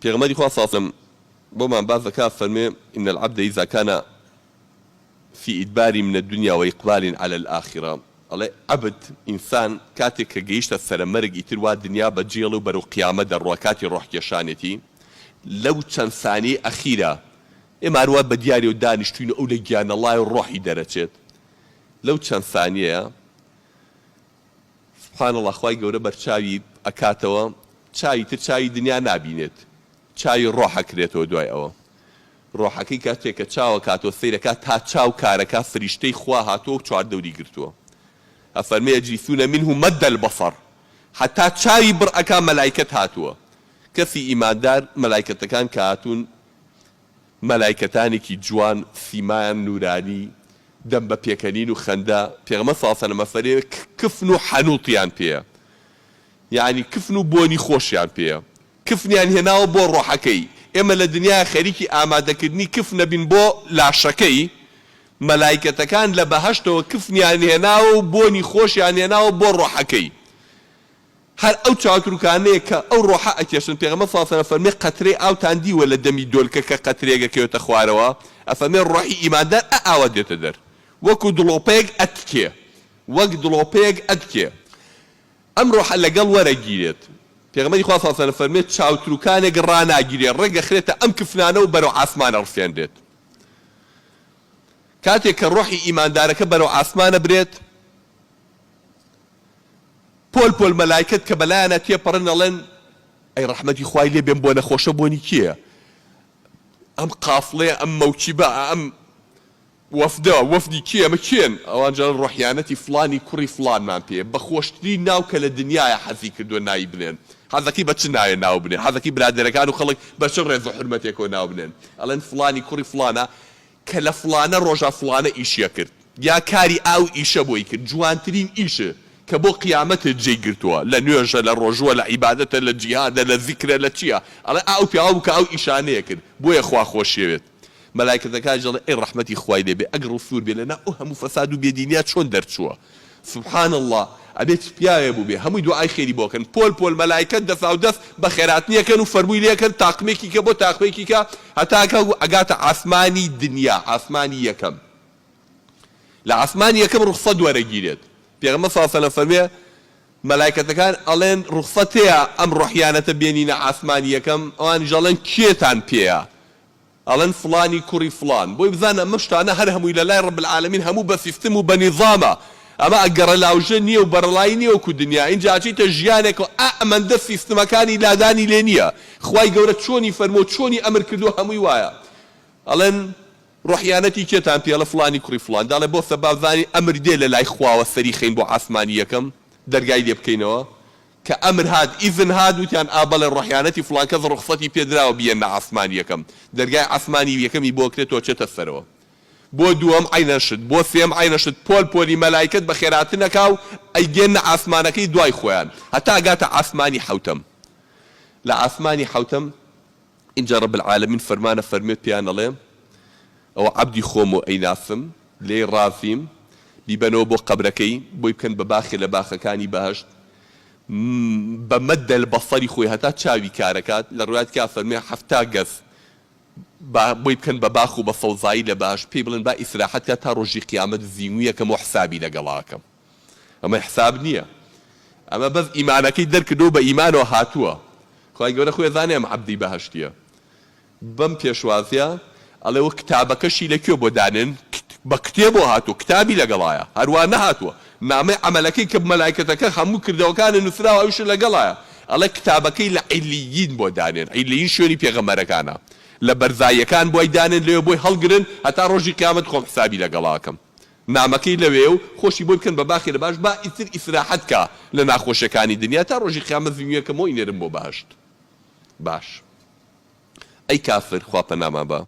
پێغەمبەری خوا صلی اللە علیە وسلم بۆمان باس دەکا فەرموێ، ان العبد اذا کان فی ادبار من الدنیا و اقبال علی الاخرە، ئەڵێ عەبد، ئینسان، کاتێک کە گەیشتە سەرە مەرگ ئیتر وا دنیا بەجێڵێ و بەرەو قیامەت دەڕوا کاتی ڕۆح کێشانێتی لەو چەند سانیەی ئەخیرا ئێمە هەروا بە دیاریەوە دانیشتوین و ئەو لە گیانەڵای و ڕۆحی دەرەچێت لەو چەند سانیەیە سبحان اللە خوای گەورە بەرچاوی ئەکاتەوە چاوی تر چاوی دنیا نابینێت چاوی ڕۆح ئەکرێتەوە دوای ئەوە ڕۆحەکەی کاتێ کە چاو ئەکاتەوە سەیرەکا تا چاو کارەکا فریشتەی خوا هاتووە و چواردەوری گرتووە ئەفەرمێ یجلسون منه مد البصر هەتا چاوی بڕ ئەکا مەلایکەت هاتووە کەسی ئیماندار مەلایکەتەکان کە هاتوون مەلایکەتانێکی جوان سیمایان نورانی دەم بە پێکەنین و خەندە پێغەمبەر صلی اللە علیە وسلم ئەفەرمێ کفن و حەنوتیان پێیە یەعنی کفن و بۆنی خۆشیان پێیە کفنیان هێناوە بۆ ڕۆحەکەی ئێمە لە دنیا خەریکی ئامادەکردنی کفنە بین بۆ لاشەکەی مەلایکەتەکان لە بەهەشتەوە کفنیان هێناوە و بۆنی خۆشیان هێناوە بۆ ڕۆحەکەی هەر ئەو چاوتروکانەیە کە ئەو ڕۆحە ئەکێشن، پێغەمبەر صلی اللە علیە وسلم ئەفەرموێ قەترەی ئاوتان دیوە لە دەمی دۆلکە کە قەترەیەک ئەکەوێتە خوارەوە، ئەفەرموێ ڕۆحی ئیماندار ئە ئاوە دێتە دەر وەکو دڵۆپەیەک ئەتکێ، وەک دڵۆپەیەک ئەتکێ، ئەم ڕۆحە لەگەڵ وەرەگیرێت، پێغەمبەری خوا صلی اللە علیە وسلم ئەفەرموێ چاوتروکانێک ڕاناگیرێ ڕێک ئەخرێتە ئەم کفنانە و بەرەو عاسمان ئەڕفێنرێت، کاتێک کە ڕۆحی ئیماندارەکە بەرەو عاسمان ئەبرێت، پۆل پۆل مەلایکەت کە بەلایانا تێپەڕن ئەڵێن ئەی ڕەحمەتی خوای لێ بێم بۆنە خۆشە بۆنی کێیە ئەم قافڵەیە ئەم مەوکیبە ئەم وەفدە وەفدی کێ ئەمە کێن ئەوان جا ڕۆحیانەتی فڵانی کوڕی فڵانمان پێیە بە خۆشترین ناو کە لە دنیایا حەزی کردووە ناوی بنێن حەزەکەی بە چ ناوێ ناو بنێ حەزەکەی برادەرەکان و خەڵک بە چ ڕێز و حورمەتێکەوە ناو بنێن ئەڵێن فڵانی کوڕی فڵانە کە لە فڵانە ڕۆژا فڵانە ئیشیە کرد یا کاری ئاو ئیشە بۆی کرد جوانترین ئیش کە بۆ قیامەت جێی گرتووە لە نوێژە لە ڕۆژووە لە عیبادەتە لە جیهادە لە زیکرە لە چیە ئەڵێ ئا ئەو پیاوە بوو کە ئەو ئیشانەیە کرد بۆیە خوا خۆشیەوێت مەلایکەتەکانیش دەڵێن ئەی ڕەحمەتی خوای لێ بێ ئەگ ڕووسوور بێ لەناو ئەو هەموو فەساد و بێدینیە چۆن دەرچووە سبحان اللە ئەبێ چ پیاوێ بووبێ هەمووی دوعای خێری بۆ کەن پۆل پۆل مەلایکەت دەساو دەست بەخێراتنی ئەکەن و فەرمووی لێ ئەکەن تاقمێکی کە بۆ تاقمێکی کە هەتا ئەگاتە عاسمانی دنیا عاسمانی یەکەم لە عاسمانی یەکەم ڕوخسەت وەرەگیرێت پێغەمبەر صلی اللە علیە وسلم فەرموێ مەلایکەتەکان ئەڵێن ڕوخسەت هەیە ئەم ڕۆحیانەتە بێنینە عاسمانی یەکەم ئەوانیش ئەڵێن کێتان پێیە ئەڵێن فڵانی کوڕی فڵان بۆی بزانە ئەمە شتانە هەر هەمووی لە لای رب العالمین هەموو بە سیستم و بە نیزامە ئەمە گەڕەلاوژە نیە و بەڕەڵایی نیە وەکو دنیا ئینجا ئەچیتە ژیانێکەوە ئا ئەمەندە سیستمەکانی لادانی لێ نیە خوای گەورە چۆنی فەرمووە چۆنی ئەمر کردووە هەمووی وایە ئەڵێن ڕۆحیانەتی کێتان پێ ئەڵێ فڵانی کوڕی فڵان دەڵێ بۆ سە با بزانین ئەمر دێ لە لای خواوە سەری خەین بۆ عاسمانی یەکەم دەرگای لێ بکەینەوە کە ئەمر هات ئیزن هات وتیان ئا بەڵێ ڕۆحیانەتی فڵان کەس ڕوخسەتی پێ دراوە بیەننە عاسمانی یەکەم دەرگای عاسمانی یەکەمی بۆ کرێتەوە چێتە سەرەوە بۆ دووەم عەینەن شت بۆ سێیەم عەینەن شت پۆل پۆلی مەلایکەت بەخێراتن ئەکا و ئەیگێننە عاسمانەکەی دوای خۆیان هەتا ئەگاتە عاسمانی حەوتەم لە عاسمانی حەوتەم ئینجا رب العالمین فەرمانە فەرموێت پێیان ئەڵێ ئەوە عەبدی خۆم و ئەیناسم لێی ڕازیم بیبەنەوە بۆ قەبرەکەی بۆی بکەن بە باخێ لە باخەکانی بەهەشت بە مد البصری خۆی هەتا چاوی کارەکات لە ڕوایەتێکا فەرموێ 70 گەز با بۆی بکەن بە باخ و بە سەوزایی لە بەهەشت پێی بڵێن با ئیسراحەت کات تا ڕۆژی قیامەت زیویەکەم و حسابی لەگەڵا ئەکەم. ئەمە حساب نیە ئەمە بەس ئیمانەکەی دەرکردوە بە ئیمانەوە هاتووە خوای گەورە خۆی ئەزانێ ئەم عەبدی بەهەشتیە بەم پێشوازیە ئەڵێ وە کتابەکەشی لە کوێ بۆ دانێن بە کتێبەوە هاتووە کتابی لەگەڵایە هەروا نەهاتووە نامەی عەمەلەکەی کە مەلایکەتەکە هەموو کردەوەکانی نووسراوە ئەویش لەگەڵایە ئەڵێ کتابەکەی لە عیلیین بۆ دانێن عیلیین شوێنی پێغەمبەرەکانە لە بەرزاییەکان بۆی دانێن لەوێ بۆی هەڵگرن هەتا ڕۆژی قیامەت خۆم حسابی لەگەڵاکەم نامەکەی لەوێیە و خۆشی بۆی بکەن بە باخێ لە باش با ئیتر ئیسراحەت کا لە ناخۆشیەکانی دنیا تا ڕۆژی قیامەت زیویەکەمەوە ئینێرم بۆ بەهەشت باش ئەی کافر خوا پەنامان با.